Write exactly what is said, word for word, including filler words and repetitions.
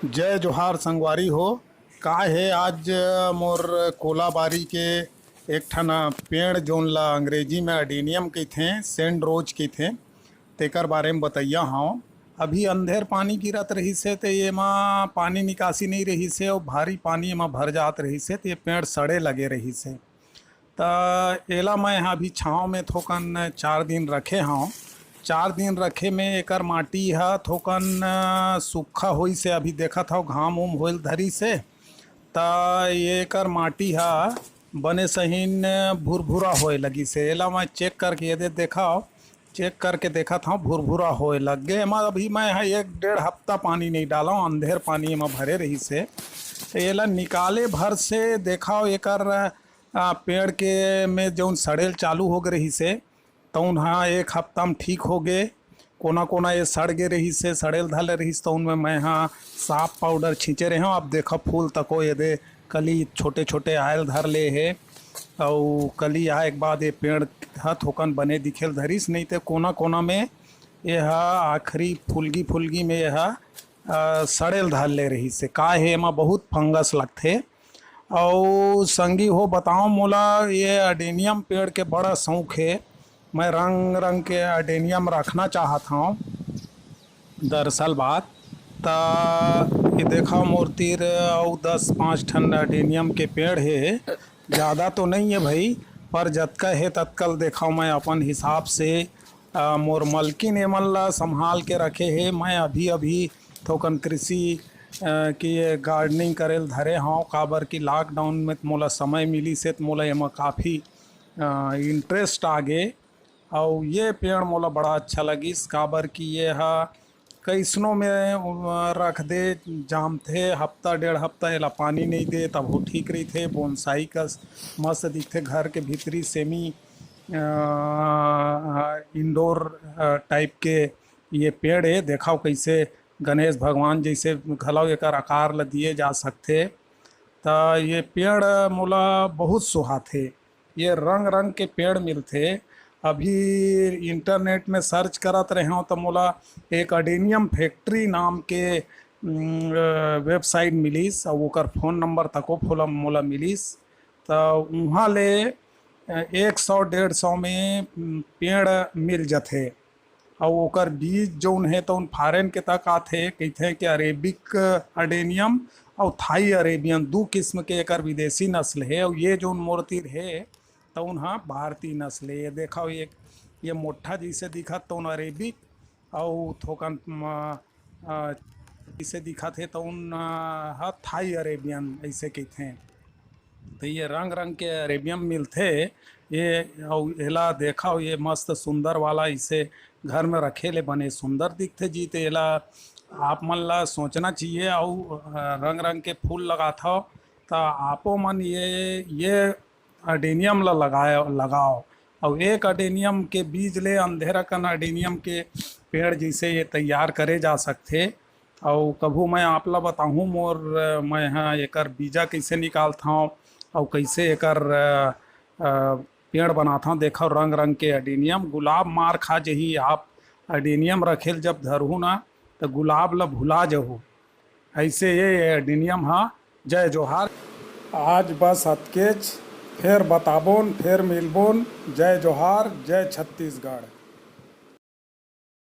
जय जोहार संगवारी हो। का हे, आज मोर कोलाबारी के एक ठन पेड़, जोन ला अंग्रेजी में अडेनियम कहिथे, सेंट रोज कहिथे, तेकर बारे में बतइया हव। अभी अंधेर पानी गिरत रहिस हे, त एमा पानी निकासी नइ रहिस हे अउ भारी पानी एमा भर जात रहिस हे, त ये पेड़ सड़े लगे रहिस हे। त एला मैं ह अभी छाँव में थोकन चार दिन रखे हव। चार दिन रखे में एकर माटी ह थोकन, अ, सूखा होइस हे। अभी देखत हव, घाम उम होइल धरिस हे, त ये एकर माटी ह बने सहीन भुरभुरा होए लगिस हे। एला मैं चेक करके, ये दे देखव, चेक करके देखत हव, भुरभुरा होए लग गे। एमा अभी मैं ह एक डेढ़ हफ्ता पानी नइ डालव, अंधेर पानी एमा भरे रहिस हे। त एला निकाले भर से देखव, एकर, अ, पेड़ के में जउन सड़ेल चालू हो गे रहिस हे, तउन ह एक हफ्ता म ठीक हो गे। कोना कोना ये सड़ गे रहिस हे, सड़ेल धर ले रहिस, तउन में मैं ह साफ पाउडर छींचे रेहेंव। अब देखव, फूल तको ये दे कली छोटे छोटे आयल धर ले हे, अउ कली आए के बाद ये पेड़ ह थोकन बने दिखेल धरिस, नइ ते कोना कोना में ये ह आखिरी फुलगी फुलगी में ये ह, अ, सड़ेल धर ले रहिस हे। का हे, एमा बहुत फंगस लगथे। अउ संगी हो, बताओ, मोला ये अडेनियम पेड़ के बड़ा शौक हे। मैं रंग रंग के अडेनियम रखना चाहत हव। दरअसल बात, त ये देखव, मोर तीर अउ दस पाँच ठन अडेनियम के पेड़ हे। ज़्यादा तो नइ हे भई, पर जतका हे ततका ल देखव, मैं अपन हिसाब से, अ, मोर मलकिन एमन ला संभाल के रखे हे। मैं अभी अभी थोकन कृषि, अ, के गार्डनिंग करे ल धरे हव, काबर कि लॉकडाउन में मोला समय मिलिस हे, त मोला एमा काफ़ी, अ, इंटरेस्ट आ गे। अउ ये पेड़ मोला बड़ा अच्छा लगिस, काबर कि ये ह कइसनो में, अ, रख दे, जामथे, हफ्ता डेढ़ हफ्ता एला पानी नइ दे, तभो ठीक रहिथे। बोनसाई कस मस्त दिखथे, घर के भीतरी सेमी, अ, इंडोर, अ, टाइप के ये पेड़ हे। देखव, कइसे गणेश भगवान जइसे घलव एकर आकार ल दिए जा सकथे। त ये पेड़ मोला बहुत सुहाथे। ये रंग रंग के पेड़ मिलथे। अभी इंटरनेट में सर्च करत रहेंव, त मोला एक अडेनियम फैक्ट्री नाम के, उम, अ, वेबसाइट मिलिस, अउ ओकर फोन नंबर तको फोला-, मोला मिलिस। त उहाँ ले, अ, एक सौ डेढ़ सौ में, उम, पेड़ मिल जथे। अउ ओकर बीज जउन हे, तउन फॉरेन के तक आथे। कहिथे कि अरेबिक अडेनियम अउ थाई अरेबियन दू किस्म के एकर विदेशी नस्ल हे। अउ ये जउन मोर तीर हे, तउन ह भारतीय नस्ल हे। ये देखव, ये, ये मोट्ठा जइसे दिखत, तउन अरेबिक, अउ थोकन म, अ, जइसे दिखत हे, तउन, अ, ह थाई अरेबियन, अइसे कहिथे। त ये रंग रंग के अरेबियन मिलथे। ये, अउ एला देखव, ये मस्त सुंदर वाला, इसे घर में रखे ले बने सुंदर दिखथे जी। त एला आप मन ला सोचना चाहिए। अउ, अ, रंग रंग के फूल लगाथव, त आपो मन ये, ये अडेनियम ला लगाय-, लगाव। अउ एक अडेनियम के बीज ले अंधेरा कन अडेनियम के पेड़ जइसे ये तैयार करे जा सकथे। अउ कभू मैं आप ला बताहूँ मोर, अ, मैं ह एकर बीजा कइसे निकालथव अउ कइसे एकर, अ, अ, पेड़ बनाथव। देखव, रंग रंग के अडेनियम, गुलाब मार खा जही। आप अडेनियम रखेल जब धरहू ना, त गुलाब ला भुला जहू। अइसे ये अडेनियम ह। जय जोहार। आज बस अतकेच, फेर बताबोन, फेर मिलबोन। जय जोहार, जय छत्तीसगढ़।